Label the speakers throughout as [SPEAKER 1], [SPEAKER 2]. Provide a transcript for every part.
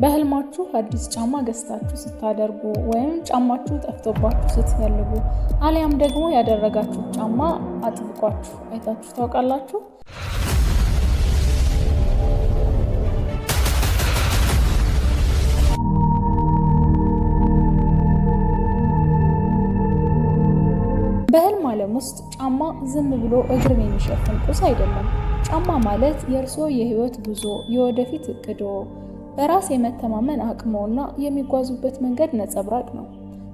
[SPEAKER 1] በህልማችሁ አዲስ ጫማ ገዝታችሁ ስታደርጉ ወይም ጫማችሁ ጠፍቶባችሁ ስትፈልጉ አሊያም ደግሞ ያደረጋችሁት ጫማ አጥብቋችሁ አይታችሁ ታውቃላችሁ? በህልም ዓለም ውስጥ ጫማ ዝም ብሎ እግርን የሚሸፍን ቁስ አይደለም። ጫማ ማለት የእርስዎ የህይወት ጉዞ፣ የወደፊት እቅዶ፣ በራስ የመተማመን አቅሞና የሚጓዙበት መንገድ ነጸብራቅ ነው።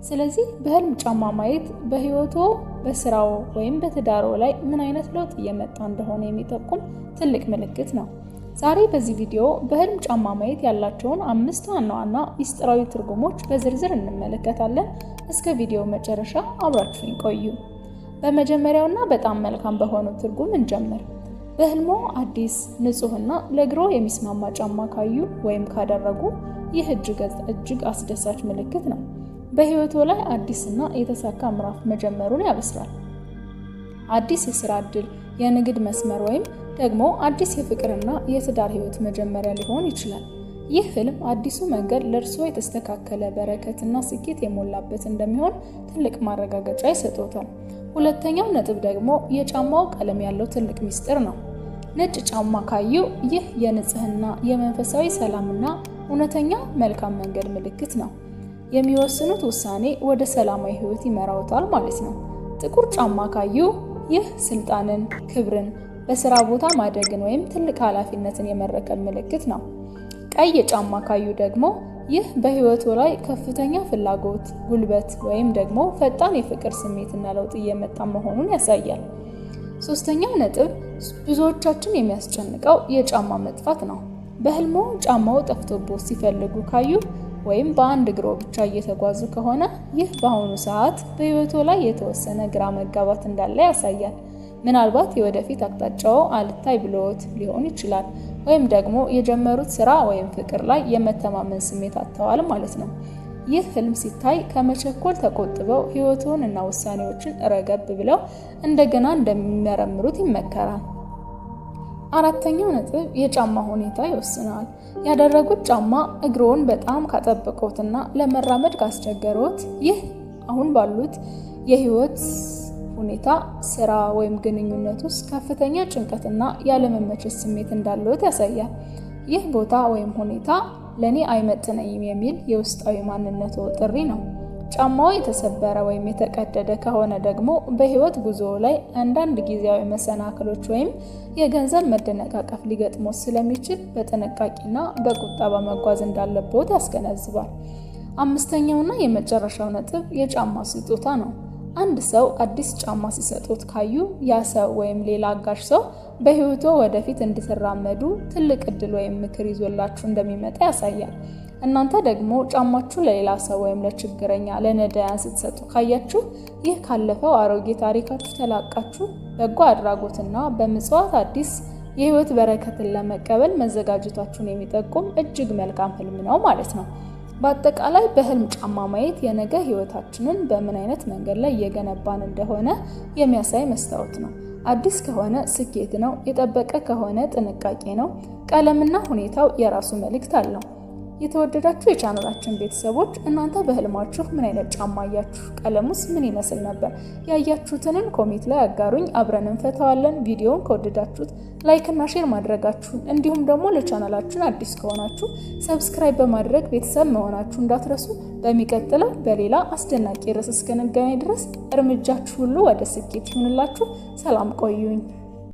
[SPEAKER 1] ስለዚህ በህልም ጫማ ማየት በህይወቶ፣ በስራዎ ወይም በትዳሮ ላይ ምን አይነት ለውጥ እየመጣ እንደሆነ የሚጠቁም ትልቅ ምልክት ነው። ዛሬ በዚህ ቪዲዮ በህልም ጫማ ማየት ያላቸውን 5 ዋና ዋና ሚስጥራዊ ትርጉሞች በዝርዝር እንመለከታለን። እስከ ቪዲዮ መጨረሻ አብራችሁን ቆዩ። በመጀመሪያውና በጣም መልካም በሆነው ትርጉም እንጀምር። በህልሞ አዲስ፣ ንጹህና ለእግሮ የሚስማማ ጫማ ካዩ ወይም ካደረጉ ይህ እጅግ አስደሳች ምልክት ነው። በህይወቶ ላይ አዲስና የተሳካ ምዕራፍ መጀመሩን ያበስራል። አዲስ የስራ እድል፣ የንግድ መስመር ወይም ደግሞ አዲስ የፍቅርና የትዳር ህይወት መጀመሪያ ሊሆን ይችላል። ይህ ህልም አዲሱ መንገድ ለእርስዎ የተስተካከለ በረከትና ስኬት የሞላበት እንደሚሆን ትልቅ ማረጋገጫ ይሰጥዎታል። ሁለተኛው ነጥብ ደግሞ የጫማው ቀለም ያለው ትልቅ ሚስጥር ነው። ነጭ ጫማ ካዩ ይህ የንጽህና፣ የመንፈሳዊ ሰላምና እውነተኛ መልካም መንገድ ምልክት ነው። የሚወስኑት ውሳኔ ወደ ሰላማዊ ህይወት ይመራዎታል ማለት ነው። ጥቁር ጫማ ካዩ ይህ ስልጣንን፣ ክብርን፣ በስራ ቦታ ማደግን ወይም ትልቅ ኃላፊነትን የመረከብ ምልክት ነው። ቀይ ጫማ ካዩ ደግሞ ይህ በህይወቱ ላይ ከፍተኛ ፍላጎት፣ ጉልበት ወይም ደግሞ ፈጣን የፍቅር ስሜትና ለውጥ እየመጣ መሆኑን ያሳያል። ሶስተኛው ነጥብ ብዙዎቻችን የሚያስጨንቀው የጫማ መጥፋት ነው። በህልሞ ጫማው ጠፍቶቦት ሲፈልጉ ካዩ ወይም በአንድ እግሮ ብቻ እየተጓዙ ከሆነ ይህ በአሁኑ ሰዓት በህይወቶ ላይ የተወሰነ ግራ መጋባት እንዳለ ያሳያል። ምናልባት የወደፊት አቅጣጫው አልታይ ብሎት ሊሆን ይችላል፣ ወይም ደግሞ የጀመሩት ስራ ወይም ፍቅር ላይ የመተማመን ስሜት አጥተዋል ማለት ነው። ይህ ህልም ሲታይ ከመቸኮል ተቆጥበው ህይወቶን እና ውሳኔዎችን ረገብ ብለው እንደገና እንደሚመረምሩት ይመከራል። አራተኛው ነጥብ የጫማ ሁኔታ ይወስነዋል። ያደረጉት ጫማ እግሮን በጣም ካጠበቀውትና ለመራመድ ካስቸገሮት ይህ አሁን ባሉት የህይወት ሁኔታ፣ ስራ ወይም ግንኙነት ውስጥ ከፍተኛ ጭንቀትና ያለመመቸት ስሜት እንዳለዎት ያሳያል። ይህ ቦታ ወይም ሁኔታ ለኔ አይመጥነኝም የሚል የውስጣዊ ማንነቱ ጥሪ ነው። ጫማው የተሰበረ ወይም የተቀደደ ከሆነ ደግሞ በህይወት ጉዞ ላይ አንዳንድ ጊዜያዊ መሰናክሎች ወይም የገንዘብ መደነቃቀፍ ሊገጥሞት ስለሚችል በጥንቃቄና በቁጠባ መጓዝ እንዳለብዎት ያስገነዝባል። አምስተኛውና የመጨረሻው ነጥብ የጫማ ስጦታ ነው። አንድ ሰው አዲስ ጫማ ሲሰጡት ካዩ ያ ሰው ወይም ሌላ አጋዥ ሰው በህይወቶ ወደፊት እንድትራመዱ ትልቅ እድል ወይም ምክር ይዞላችሁ እንደሚመጣ ያሳያል። እናንተ ደግሞ ጫማችሁ ለሌላ ሰው ወይም ለችግረኛ፣ ለነዳያን ስትሰጡ ካያችሁ ይህ ካለፈው አሮጌ ታሪካችሁ ተላቃችሁ በጎ አድራጎትና በምጽዋት አዲስ የህይወት በረከትን ለመቀበል መዘጋጀታችሁን የሚጠቁም እጅግ መልካም ህልም ነው ማለት ነው። በአጠቃላይ በህልም ጫማ ማየት የነገ ህይወታችንን በምን አይነት መንገድ ላይ እየገነባን እንደሆነ የሚያሳይ መስታወት ነው። አዲስ ከሆነ ስኬት ነው፣ የጠበቀ ከሆነ ጥንቃቄ ነው። ቀለምና ሁኔታው የራሱ መልእክት አለው። የተወደዳችሁ የቻናላችን ቤተሰቦች እናንተ በህልማችሁ ምን አይነት ጫማ አያችሁ? ቀለሙስ ምን ይመስል ነበር? ያያችሁትንን comment ላይ አጋሩኝ፣ አብረን እንፈታዋለን። ቪዲዮውን ከወደዳችሁት like እና share ማድረጋችሁን እንዲሁም ደግሞ ለቻናላችን አዲስ ከሆናችሁ subscribe በማድረግ ቤተሰብ መሆናችሁ እንዳትረሱ። በሚቀጥለው በሌላ አስደናቂ ርዕስ እስክንገናኝ ድረስ እርምጃችሁ ሁሉ ወደ ስኬት ይሁንላችሁ። ሰላም ቆዩኝ።